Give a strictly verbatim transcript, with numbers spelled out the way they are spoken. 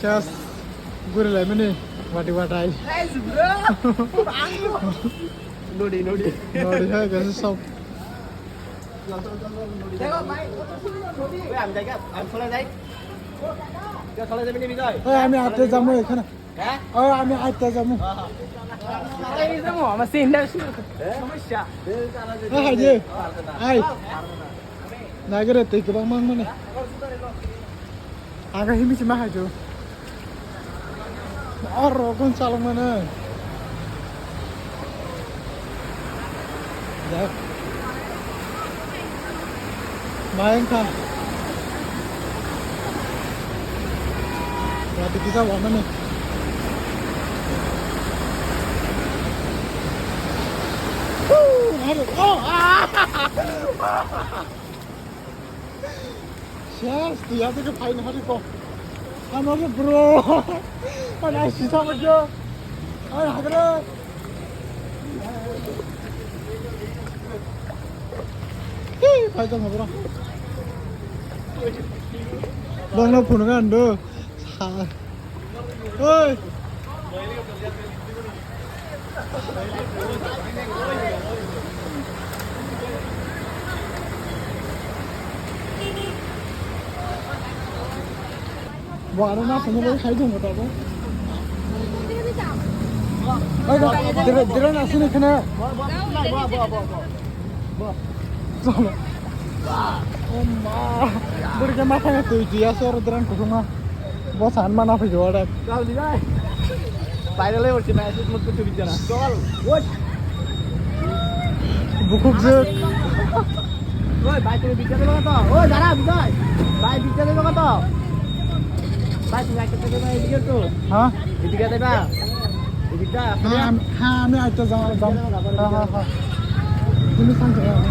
Just guri lai mani wati watai. Nodi, nodi. Nodi hai gasi sob. Hey, ami atte jamu ekhane. Hey, ami atte jamu. Hey, hai je. Ai. Nagere tei kwbang mang mani. Aga himi se ma hai jo. Oro gon chalok mano. Dak. Mayang kha. Wati kisa wa mani. Woo, hari. Oh, ah. Yes, tu ya tu fine hari ko. Ano ke bro? Ano sisa mo jo? Ay, hagre. Hey, phai jong bro. Bang na phunuk an do. Sa. Oi. Bo aro na phone bai khai dong ta bo. Oi, dira, dira na sini khana. Chalo. Oh ma. Buri ke matha ngai tui dia sor dran kusuma. Bo san mana phi jora. Chal di bai. Viral hai urchi message mut kuchu bijana. Chal. What? Bukuk jek. Oi, bai, tumi bijana logo to. Oi, dara, bijai. Bai, bijana logo to. Bai, tumi aike teke bai, bijana to. Ha? Bijana ba. Bijana. Ha, ha, ami aike jang, jang. Ha, ha, ha. Tumi sang jang.